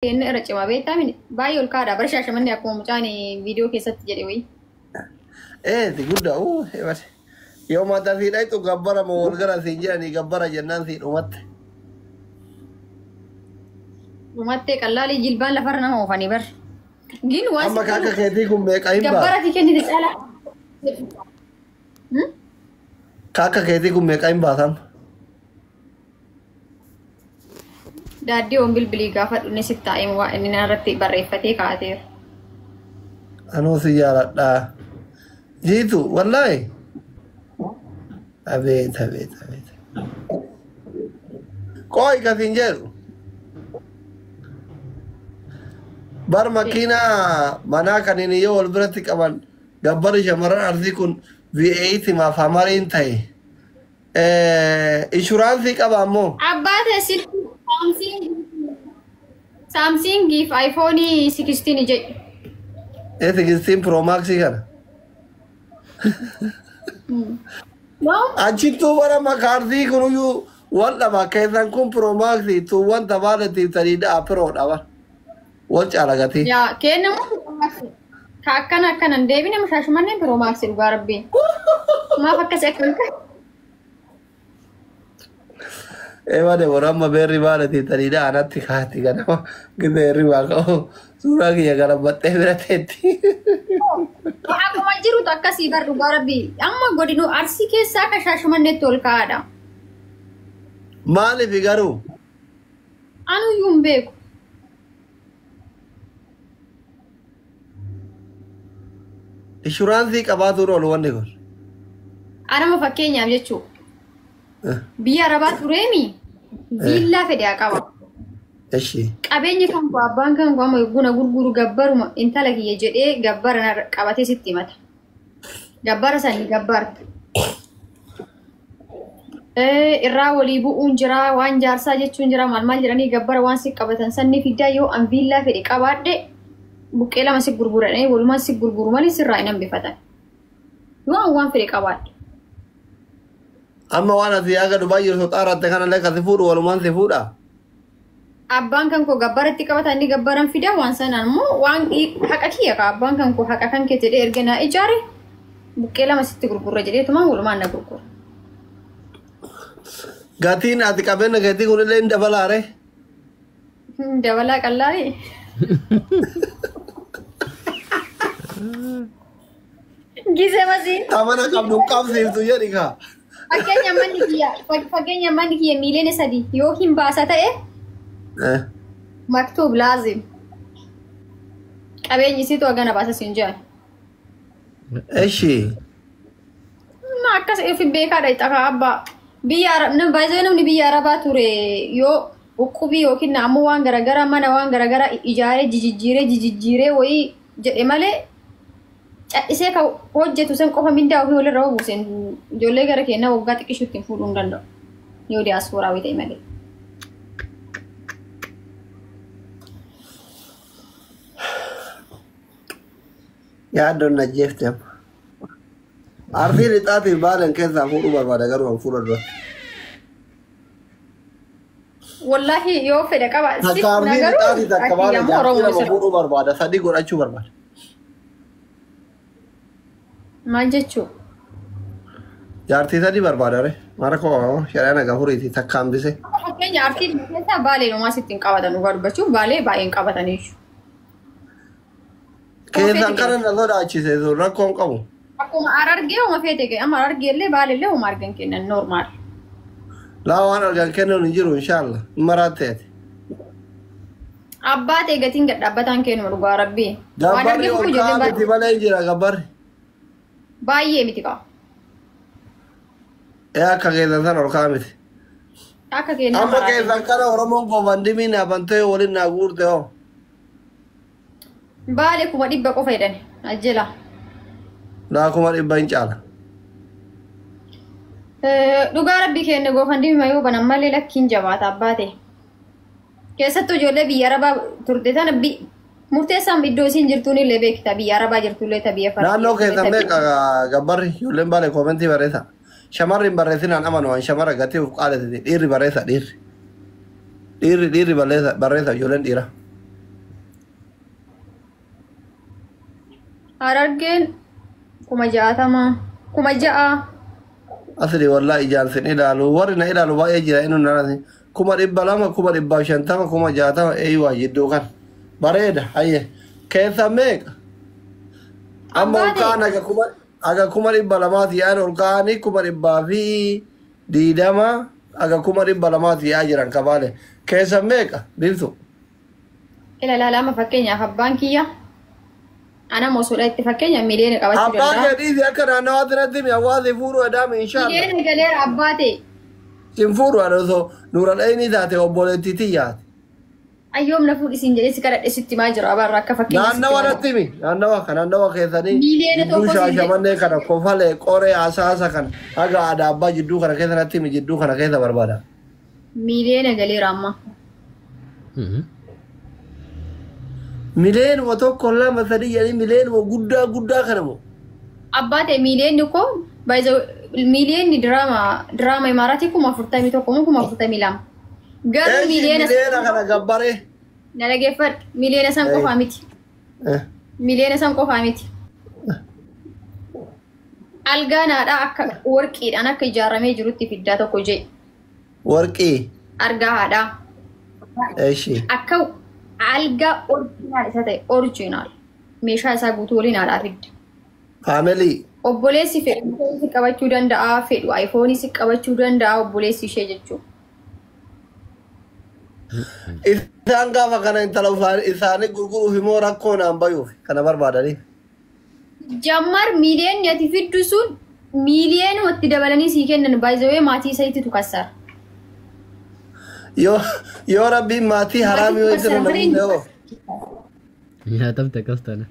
Inni irra cimaa beektaa mini baay'ee ol kaadha bara Shaashamannee akkuma mucaan viidiyoo keessatti jedhe wayii. Eeti guddaa uu ebate. Yoo mata sii dhayxu gabbara moo wal gara siin jedhanii gabbara jennaan sii dhumatte. Dhumattee qallaalii jilbaan lafarra nama oofanii bar. Gin waan Amma ka akka keetii kun meeqa hin gabbara baasa? ati kennite caalaa. Ka akka keetii kun meeqa hin baasam? Daaddii oon bilbilii gaafadhu inni sitti taa'ee waa inni narratti barreeffatee kaa'ateera. Anuu si jaaladha. Jiitu wallaahi. Abeet abeet abeet. Qooyi kasiin jedhu. Bar makiinaa manaa kan inni yoo wal biratti qaban gabbarri shamarran Arsii kun V8 maaf hamariin ta'e. Inshuraansii qaba ammoo. Abbaa ta'e silkii Saamsiingii fi iPhone 16 jedhu. 16 Pro Max kana. No? Achittuu bara makaarsii kunuyyuu wal dhaba keessan kun Pro Max tuuwwan tabaaleetiif sadiidha Pro dhaba. Wal caala gatii. Yaa kennamu ka akkana akkanan deebi nama Shaashamanneen Pro Max dhugaa rabbii. Maaf akkasii akkan Ewa de boramma beerri baaleetiif sadiidha anatti kaati ganama gisee hirribaa ka'u suuraa kiyya kana baxxee bira teetti. Akkuma jirutu akkasii bar dhugaa rabbii. Amma godinuu Arsii keessaa akka Shaashamanneetti ol kaa'adha. Maaliif garuu? Anuyyuu hin beeku. Inshuraansii qabaatuun oolu wanni kun. Anama fakkeenyaaf jechuudha. Biyya Arabaa tureemi viillaa fedhe haa qaba. Eshi. Qabeenya kan koo abbaan kan koo amma buna gurguru gabbaruma intala kiyya jedhee gabbara narra qabatee sitti himata. Gabbara sanii gabbarta. Irraa walii bu'uun jira waan jaarsaa jechuun jira maal maal jedhanii gabbara waan si qabatan sanni fiddaa yoo an viillaa fedhe qabaadhe buqqee lama si gurguradhanii walumaan si gurguru malee sirraa hin hambifatan. Yoo an waan fedhe qabaadhe. Amma waan ati haga Dubaay jirtu xaaratte kanallee kasi fuudhu walumaan si fuudha. Abbaan kan koo gabbaratti qabata inni gabbaran fida waan sanaan immoo waan haqa kiyya ka abbaan kan koo haqa kan kee jedhee erga naa ijaare buqqee lama sitti gurgurra jedheetuma walumaan na gurgura. Gatiin ati qabeenya keetii kunillee hin dabalaare. Dabalaa qallaalee. Gisee masii. Tamana qabdu qabsiiftu jedhi kaa. Fakkeenya manni kiyya fakkeenya manni kiyya miiliyoona 3 yoo hin baasa ta'e maktuub laazim. Qabeenyi isiitu hagana baasa siin jedhan. Eshi. Ma akkas of beekaadha itti abbaa. Biyya Arab nam baay'ee namni biyya Arabaa ture yoo uqqubii yookiin ammoo waan garaagaraa mana waan garaagaraa ijaaree jijijjiiree jijijjiiree wayii jedhe malee callisee kan hojjetu san qofa mindaa ofii walirra buuseen ijoollee gara keenyaa waggaa xiqqishu ittiin fuudhuu hin danda'u. Yoo diyaaspooraa ta'e malee. Yaaddoon na jeefte amma. Arsii lixaatiif Baaleen keessaa fuudhuu barbaada garuu an fuudha dura. Wallaahi yoo fedhe qaba. Takka Arsii lixaatii takka Baalee jaartii lama fuudhuu barbaada sadii godhachuu barbaada. Maal jechuu? Jaartii sadii barbaada re. Mara koo shari'aa nagaa furiiti takka hambise. Fakkeenya Arsii keessaa Baalee dhumaa sitti hin qabatan dhugaa dubbachuuf Baalee baay'ee hin qabatan jechuudha. Keessan kana na sodaachise sun rakkoon qabu. Akkuma Harargee homa feete amma Harargee illee Baalee illee homa argan kennan normaal. Laa waan argan kennuun hin jiru inshaalla. Maraatteeti. Abbaa ta'e gatiin gad dhaabbataan kennuma dhugaa rabbii. Waan Gabbarri arge ol fuudhu ka'aa ijoolleen miti malee hin jira gabbarri. Baay'ee miti qaba. Ee akka keessan sana ol ka'aa miti. Akka kennan Amma keessan kana Oromoon gofandimii naa bantee waliin naa guurte hoo. Baalee 100,000 qofa jedhan ajjela. Laa 100,000 hin caala. Dhugaa rabbii kenne gofandimii yoo banan malee lakkiin jabaata abbaa ta'e. Keessattuu ijoollee biyya Arabaa turte tana murteessaan iddoo isiin jirtuun illee beekta biyya Arabaa jirtullee ta biyya Naannoo keessan meeqa gabbarri ijoolleen Baalee koomentii barreessa. Shamarri hin barreessinaan amanu waan shamara gatii of qaalessiti dhiirri barreessa dhiirri. Dhiirri dhiirri barreessa barreessa ijoolleen dhiira. Harargeen 60,000 6,000. Asli wallahi ijaan sin ilaalu warri na ilaalu baay'ee jira inni narasi 200,000 150,000 60,000 eeyyuu jidduu kan bareeda hayye keessa meeqa amma ol ka'an aga 200,000 yaa'an ol ka'anii 120,000 aga 200,000 yaa'aa jiran kabaale keessa meeqa biiftu. Ilaala amma fakkeenyaaf abbaan kiyya ana mosoodha itti fakkeenya miliyoona qabachuu Abbaa danda'a. kee dhiisi akka naannawaatti natti himi hawaasi fuudhu edaami inshaalla. Miliyoona galeera abbaa ta'e. Sin fuudhu ani osoo nuural eeyni taate obboleettii tiyyaate. Ayyoom na fuudhisiin jedhee si kadhadhe sitti himaa jira abaarra akka fakkeenya sitti Naannawa himaa jira. natti himi naannawa kan naannawa keessanii Miliyoona jidduu tokko siin jedhe. shaashamannee kana kofalee qoree asaasa kana haga adaabbaa jidduu kana keessa natti himi jidduu kana keessa barbaada. Miliyoona galeera amma. Mileenuma 1 2 3 jedhanii mileenuma guddaa guddaa kana moo. Abbaa ta'e miliyoonni koo miliyoonni diraama imaaraatii 41,000 moo 42,000. Garuu Eeshi miliyoona miliyoona kana gabbaree. Na dhageeffadhu miliyoona san qofaa miti. Miliyoona san qofaa miti. Algaan haadhaa akka warqiidhaan akka ijaaramee jirutti fiddaa tokko jee. Warqii. Argaa haadhaa. Eeshi. Akka algaa orjinaal isa ta'e orjinaal meeshaa isaa guutuu waliin haadhaa fidda. Faamilii. Obboleessi fedhu si qabachuu danda'a fedhu aayifoonii si qabachuu danda'a obboleessi ishee jechuudha. Isaan gaafa kana intala isaanii gurguruuf immoo rakkoo naan bayuuf kana barbaadanii. Jammar miiliyoonni ati fiddu sun miiliyoonuma itti dabalanii sii kennan baay'ee maatii isaaniitti tukassara. Yoo rabbiin maatii haraamii yoo itti namni hoo. Nyaatamte akkas taana.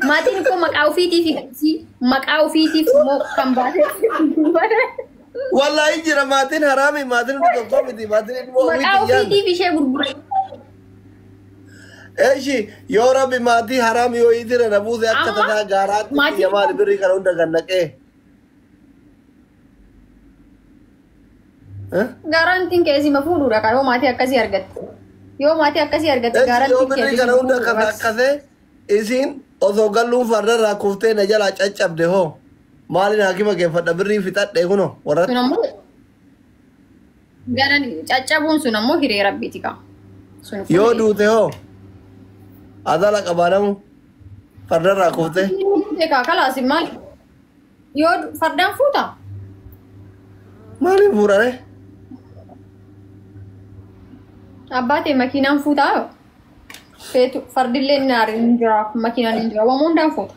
Maatiin koo maqaa ofiitiif maqaa ofiitiif immoo kan baatee. Wallaahi jira maatiin haraamii maatiin hundi tokko miti maatiin ilmoo Maqaa ofiitiin yaadda. ofiitiif ishee gurgura. Eeshi yoo rabbi maatii haraamii yoo itti na buuse akka Amma tasaa gaaraatti maatiin biyya maali birrii kana hunda kan naqee. Gaarantiin kee sima fuudhuudha kan yoo maatii akkasii argatte. Yoo maatii akkasii argatte Eeshi yoo gaarantiin kee birrii sima kana hunda fuudhuudha. kan akkasee isiin osoo galluun fardarraa kuftee na jalaa caccabde hoo maaliin haakima geeffadha birrii fixadhe kunoo warra Sun ammoo garan caccabuun sun ammoo hiree rabbiiti qaba. Sun yoo duute hoo adala qabaanamu fardarraa kuftee. Egaa kalaas maal yoo fardaan fuuta Maaliin fuudhare? Abbaa ta'e makiinaan fuutaa feetu fardillee ni jira makiinaan hin jira waan hundaan fuuta.